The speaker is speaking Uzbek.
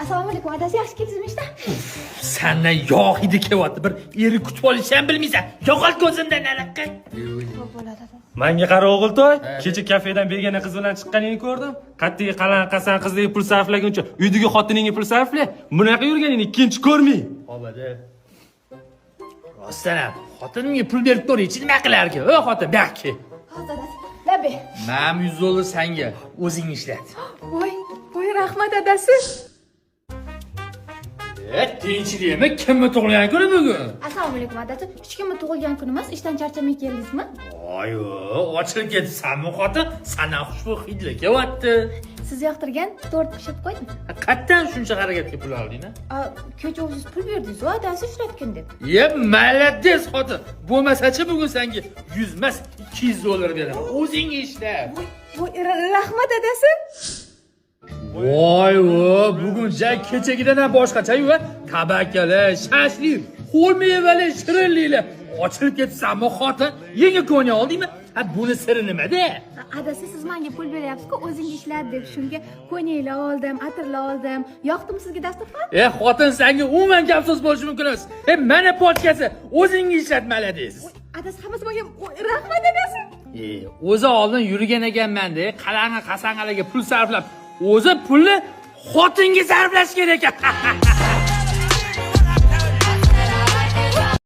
Assalomu alaykum, adasi, yaxshi keldingizmi ishdan? Sandan yog' hidi kelyapti. Bir eri kutib olishni ham bilmaysan. Yo'qol ko'zimdan nariqqa. Xo'p, bo'ladi, adasi. Manga qara, o'g'iltoy, kecha kafedan begona qiz bilan chiqqaningni ko'rdim. Qattiga qalan qasan qizlarga pul sarflaguncha uydagi xotiningga pul sarfla. Bunaqa yurganingni ikkinchi ko'rmay. Obada. Rostdan ham xotinimga pul berib ko'ringchi, nima qilarkan? Ey xotin, bu yoqqa kel. Hozir, adasi. Labi. Mana 100 dollar sanga, o'zing ishlat. Voy, voy, rahmat, adasi. E, tinchlikmi? Kimni tug'ilgan kuni bugun? Assalomu alaykum, adasi. Hech kimni tug'ilgan kuni emas, ishdan charchamay keldingizmi? Voy, ochilib ketibsanmi, xotin? Sandan xushbo'y hidlar kelyapti. Siz yoqtirgan tort pishirib qo'ydim. Qayerdan shuncha harakatga pul olding, a? A, kecha o'zingiz pul berdingiz-ku, adasi, ishlatgin deb. Ye, молодец, xotin. Bo'lmasachi, bugun senga 100 emas, 200 dollar beraman. O'zing ishla. Voy, voy, rahmat, adasi. Voy, vo, bugun ja kechagidan ham boshqacha-yu, tabakalar, shashlik, ho'l mevali, shirinliklar. Ochilib ketibsanmi, xotin? Yangi ko'nya oldingmi? Ha, buni siri nimada? Adasi, siz menga pul beryapsiz-ku, o'zing ishlat deb. Shunga ko'ynaklar oldim, atirlar oldim. Yoqdimi sizga dasturxon? E, xotin, senga umuman gap so'z bo'lishi mumkin emas. E, mana pochkasi, o'zing ishlat, молодец. Adasi, hammasi menga, voy, rahmat, adasi. E, o'zi oldin yurgan ekanman-da, qalang'i qasangalarga pul sarflab, o'zi pulni xotinga sarflash kerak ekan.